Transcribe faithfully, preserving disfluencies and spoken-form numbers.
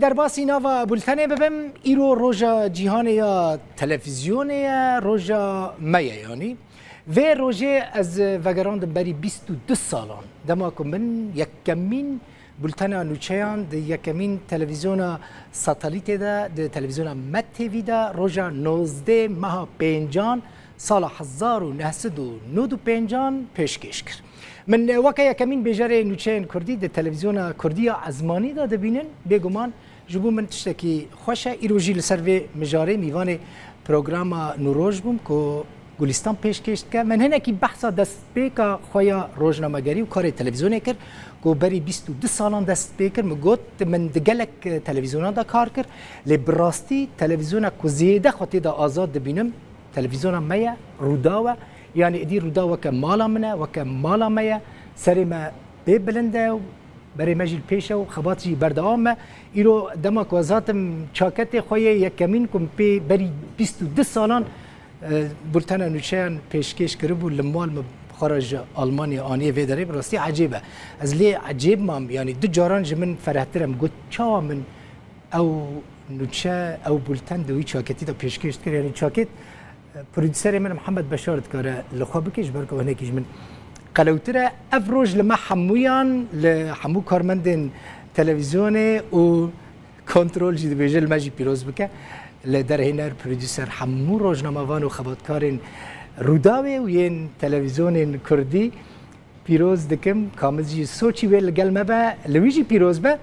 Derbasî nava bultenê bibim, îro roja cîhanê ya televîzyonê ye, roja me ye yanî. Vê rojê ez vegerandim berî bîst û du salan. Dema ku min yekemîn bultena nûçeyan di yekemîn televîzyona satelîtê de, di televîzyona Met T V de roja nozdeh meha pêncan sala hezar û neh sed û nod û pêncan pêşkêş kir. Min weke yekemîn bêjarê nûçeyên kurdî di televîzyona kurdî ya ezmanî de dibînin, bêguman ji bo min tiştekî xweş e. Îro jî li ser vê mijarê mîvanê programa Nûroj bûm ku Gulîstan pêşkêş dike. Min hinekî behsa destpêka xwe ya rojnamegerî û karê televîzyonê kir ku berî bîst û du salan dest pê kir. Min got, min di gelek televîzyonan de kar kir. Lê bi rastî televîzyona ku zêde xwe tê de azad dibînim, televîzyona me ye, Rûdaw e. Yanî êdî Rûdaw weke mala min e, weke mala me ye. Serê me pê bilind e û berê me jî li pêş e û xebat jî berdewam e. Îro dema ku ez hatim çaketê xwe yê yekemîn ku min pê berî bîst û du salan, e, bultena nûçeyan pêşkêş kiribû, li mal min xwe re ji Almanya aniye vê derê, bi rastî ecêb e. Ez lê ecêb mam, yanî du caran ji min ferehtir e. Min got, çawa min ew nûçe, ew bulten di wî çaketî de pêşkêş dikir. Yanî çaket, e, prodûserê min Mihemed Beşar dikare li xwe bike, ji ber ku hinekî ji min qelewtir e. Ev roj li me hemûyan, li hemû karmendên televîzyonê û kontrol jî dibêje li me jî pîroz bike. Li derhêner, prodûser, hemû rojnamevan û xebatkarên Rûdawê û yên televîzyonên kurdî pîroz dikim. Kamiz jî Soçî wê li gel me be, li wî jî pîroz be.